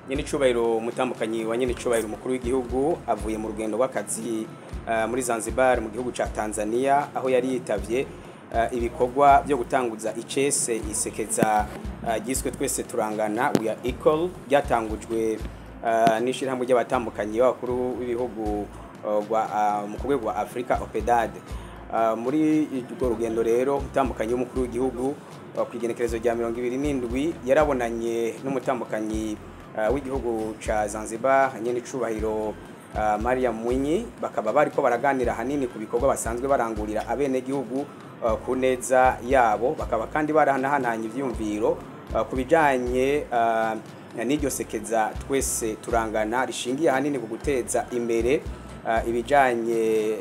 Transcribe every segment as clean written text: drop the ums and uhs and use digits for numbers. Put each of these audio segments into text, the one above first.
Nyenicubahiro umutambukanyi wa nyenicubahiro umukuru w'igihugu avuye mu rugendo rw'akazi muri Zanzibar mu gihugu ca Tanzania, aho yari yitavye ibikorwa byo gutanguza icese isekeza ryiswe "Twese Turangana", "We Are Equal", ryatangujwe n'ishirahamwe ry'abatambukanyi b'abakuru b'ibihugu mu rwego rwa Afrika, OPDAD. Muri urwo rugendo rero, umutambukanyi w'umukuru w'igihugu ku igenekerezo rya 27 yarabonanye n'umutambukanyi w'igihugu ca Zanzibar, nyenicubahiro Mariam Mwinyi, bakaba bariko baraganira hanini ku bikorwa basanzwe barangurira abenegihugu ku neza yabo. Bakaba kandi barahanahananye ivyiyumviro ku bijanye n'iryo sekeza "Twese Turangana", rishingiye ahanini ku guteza imbere ibijanye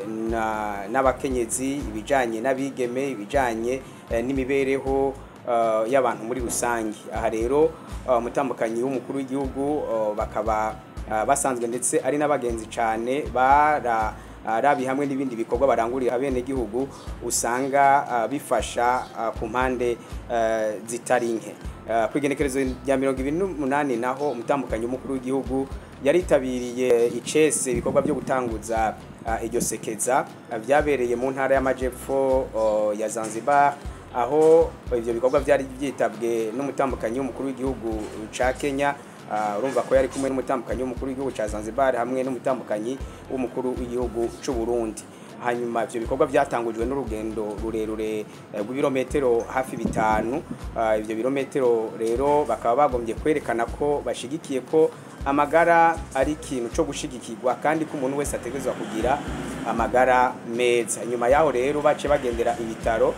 n'abakenyezi, ibijanye n'abigeme, ibijanye n'imibereho y'abantu muri rusange. Aha rero umutambukanyi w'umukuru w'igihugu bakaba basanzwe ndetse ari n'abagenzi cane, bararabi hamwe n'ibindi bikorwa barangurira abenegihugu usanga bifasha ku mpande zitari nke. Ku igenekerezo rya 28 naho, umutambukanyi w'umukuru w'igihugu yaritabiriye icese ibikorwa byo gutanguza iryo sekeza vyabereye mu ntara y'amajepfo ya Zanzibar, aho ivyo bikorwa vyari vyitabwe n'umutambukanyi w'umukuru w'igihugu ca Kenya. Urumva ko yari kumwe n'umutambukanyi w'umukuru w'igihugu ca Zanzibar hamwe n'umutambukanyi w'umukuru w'igihugu c'u Burundi. Hanyuma ivyo bikorwa byatangujwe n'urugendo rurerure rw'ibirometero hafi 5. Ivyo birometero rero bakaba bagombye kwerekana ko bashigikiye ko amagara ari ikintu co gushigikirwa, kandi ko umuntu wese ategerezwa kugira amagara meza. Nyuma yaho rero bace bagendera ibitaro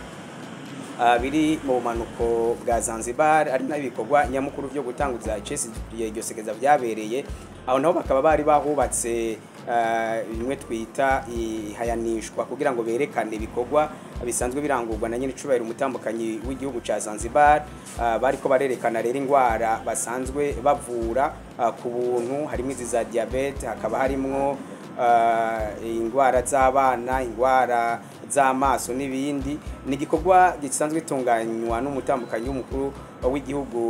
biri mu bumanuko bwa Zanzibar, ari nayo ibikorwa nyamukuru byo gutanguza icesi iryo sekeza vyabereye. Aho naho bakaba bari bahubatse bimwe twita ihayanishwa kugira ngo berekane ibikorwa bisanzwe birangurwa na nyenicubahiro umutambukanyi w'igihugu ca Zanzibar. Bariko barerekana rero ingwara basanzwe bavura ku buntu, harimo izi za diabète, hakaba harimwo ingwara z'abana, ingwara z'amaso n'ibindi. Ni igikorwa gisanzwe gitunganywa n'umutambukanyi w'umukuru w'igihugu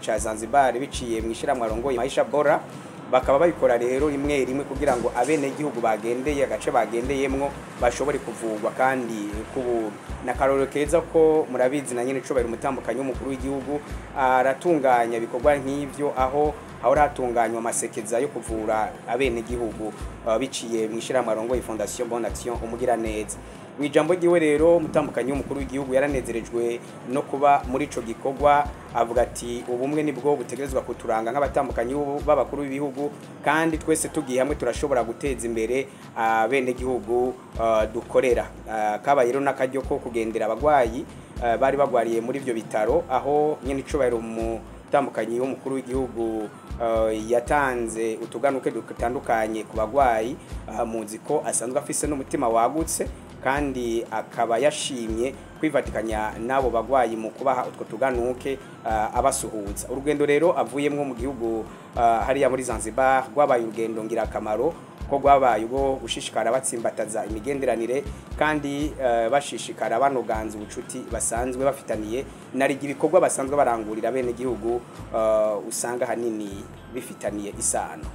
ca Zanzibar biciye mu ishyirahamwe arongoye, Maisha Bora. Bakaba babikora rero rimwe rimwe kugira ngo abenegihugu bagendeye agace bagendeyemwo bashobore kuvurwa kandi ku buntu. Na karorero keza ko murabizi na nyene icubahiro umutambukanyi w'umukuru w'igihugu aratunganya ibikorwa nk'ivyo, aho hahora hatunganywa amasekeza yo kuvura abenegihugu biciye mu ishyirahamwe arongoye, Fondation Bonne Action Umugiraneza. Mu ijambo ryiwe rero, umutambukanyi w'umukuru w'igihugu yaranezerejwe no kuba muri ico gikorwa, avuga ati: "Ubumwe nibwo butegerezwa kuturanga nk'abatambukanyi b'abakuru b'ibihugu, kandi twese tugiye hamwe turashobora guteza imbere abenegihugu dukorera." Kabaye rero n'akaryo ko kugendera abagwayi bari bagwariye muri ivyo bitaro, aho nyene icubahiro umutambukanyi w'umukuru w'igihugu yatanze utuganuke dutandukanye ku bagwayi. Muzi ko asanzwe afise n'umutima wagutse, kandi akaba yashimye kwifatikanya n'abo bagwayi mu kubaha utwo tuganuke, abasuhuza. Urugendo rero avuyemwo mu gihugu hariya muri Zanzibar rwabaye urugendo ngirakamaro, ko rwabaye ubwo gushishikara batsimbataza imigenderanire, kandi bashishikara banoganza ubucuti basanzwe bafitaniye, narigi ibikorwa basanzwe barangurira bene gihugu usanga hanini bifitaniye isano.